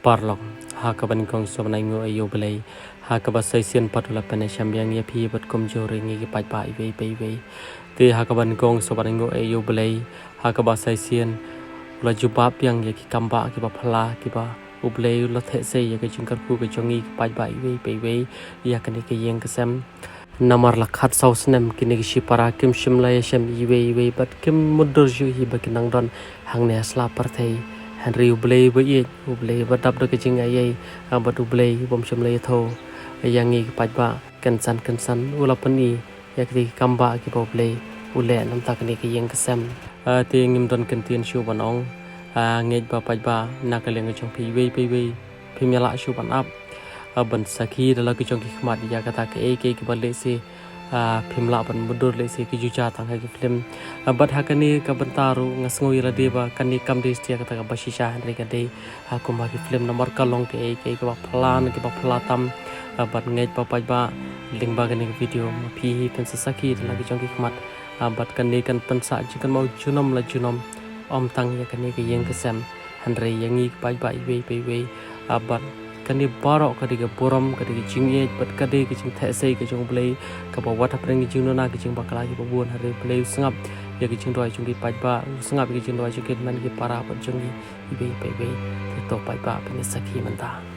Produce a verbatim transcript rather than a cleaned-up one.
Paralok, ha kaba nyngkong sngewbha ban ainguh ïa U Blei, ha kaba sa shisien pat u la pynïashem biang ïa phi bad kumjuh ruh ïa ngi ki paidbah iwei pa iwei. Te ha kaba nyngkong sngewbha ban ainguh ïa U Blei, ha kaba sa shisien u la jubab biang ïa ki kambah kiba phylla kiba U Blei u la theh sei ïa ka jingkyrkhu ka jong ngi ki paidbah iwei pa iwei ïa kane ka ïing ka sem. Namar la khatsaw snem kine ki shipara kim shym la ïashem iwei iwei bad kim mutdur shuh hi ba kin nang don hangne ha sla pyrthei. Hynrei U Blei ba ïeit, U Blei ba dap da ka jingaiei, ah, bad U Blei bym shym la ïathuh ïa ngi ki paidbah kynsan kynsan u la pyni ïa ki kambah kiba U Blei u leh na bynta kane ka ïing ka sem. Ah, te ngim don kyntien shuh ban ong, ah, ngeit ba paidbah na ka liang ka jong phi iwei pa iwei phim ïalah shuh ban ap, ah, ban sakhi da la ki jong ki khmat ïa kata kaei kaei kaba lehse, ah, phim lah ban mutdur lehse ki ju jia tang ha ki film. Ah, bad ha kane ka bynta ruh nga sngew ïa lade ba kane kam dei satia kata kaba shisha hynrei ka dei, ah, kum ha ki film namar ka long kaei kaei kaba phylla na kiba phylla tam, ah, bad ngeit ba paidbah lyngba kane ka video ma phi hi phin sa sakhi da la ki jong ki khmat, ah, bad kane kan pynsah jingkynmaw junom la junom ym tang ïa kane ka ïing ka sem hynrei ïa ngi ki paidbah iwei pa iwei, ah, bad kane baroh ka dei ka burom, ka dei ka jingïeit bad ka dei ka jingtheh sei ka jong U Blei kaba wat hapdeng ki jingduna ki jingbakla kiba bun hynrei U Blei u sngap ïa ki jingduwai jong ki paidbah, u sngap ïa ki jingduwai jong ki hynmen ki para bad jong ngi iwei pa iwei. Te to paidbah phin ïa sakhi mynta.